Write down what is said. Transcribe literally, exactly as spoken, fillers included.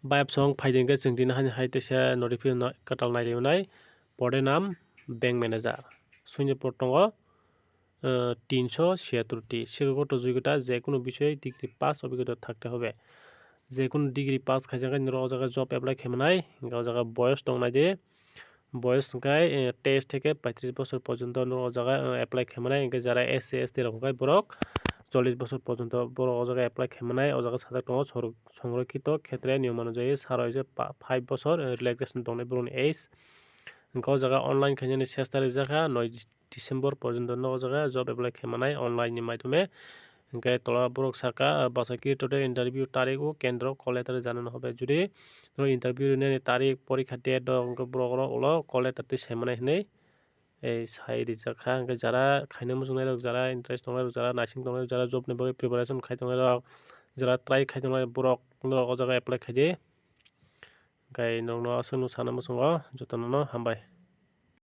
Bayap song phaidi hwnkhe chwng tini hani hai teisa notification no kwtal nai rwnai. Pode nam bank manager. Sunya por tongo, eh, tinso siyatur ti. Sikho to jogita je kono bisoi degree pass obhigota thakte hobe. Je kono degree pass khaijak khe norok o jaga job apply khaimanai. Hwnkhe o jaga boyos tong nai di. Boyos hwnkhe, eh, teis theke paitris bosor porjonto norok o jaga, eh, apply khaimanai. Hwnkhe jara S C, S T rok hwnkhe borok chollis bosor porjonto borok o jaga apply khaimanai. O jaga sajak tongo sor-, songrokhito khetre niyom anujai saro je pa-, five bosor, eh, relaxation tongnai borokni age. Hwnkhe o jaga online khainani sesta rijak kha, noi December porjonto no o jaga job apply khaimanai online ni maidhome. Hwnkhe tola borok saka, ah, bwsakhe total interview tarik o kendro call letter janano hobe. Judi norok interview rinani tarik, porikha date rok hwnkhe borok rok ulo call letter twi saimanai hinwi, eh, sai rijak kha. Hwnkhe jara khaina muchungnai rok, jara interest tongnai rok, jara naising tongnai rok, jara job ni bagwi preparation khai tongnai rok, jara try khai tongnai borok, norok o jaga apply khai di. Hwnkhe norokno aswkno sana muchungo jotono no hambai.